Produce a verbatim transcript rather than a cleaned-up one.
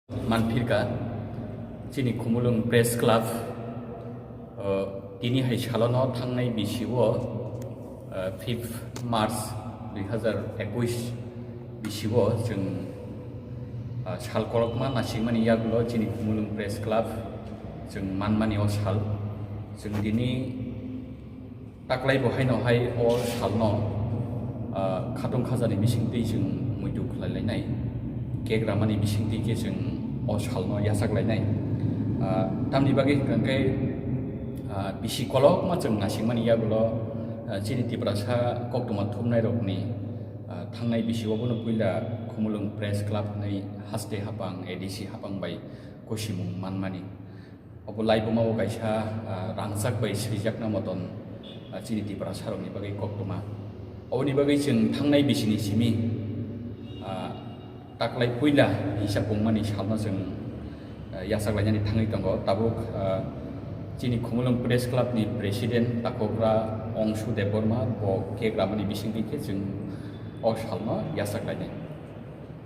Manphirka chini Khumulwng Press Club, uh, tini hai salono thangnai bisio, uh, fifth March dui hazar ekush bisio chwng, uh, sal kolokma nasikmani yagulo chini Khumulwng Press Club chwng manmani o sal. Chwng tini taklai bo haino hai o salno, ah, khatung khajani bisingtwi chwng muitu khlai lainai, cake ramani bisingtwi khe chwng o salno yachak lainai. Ah, tamni bagwi hwnkha khe, ah, bisi kolokma chwng nasikmani yagulo, ah, chini Tiprasa koktwma thumnairokni, ah, thangnai bisio bono puila Khumulwng Press Club hwnwi haste hapang, A D C hapang bai kusimung manmani. Obo laibuma o kaisa, ah, rangchak bai swijakna moton, ah, chini Tiprasarokni bagwi koktwma. Oboni bagwi chwng thangnai bisini simi, ah, taklai puila hisab wngmani salno chwng, ah, yachak lainani thangwi tongo. Tabuk, ah, chini Khumulwng Press Club ni President takokra Ongshu Debbarma bo cake ramani bisingtwi khe chwng o salno yachak lainai.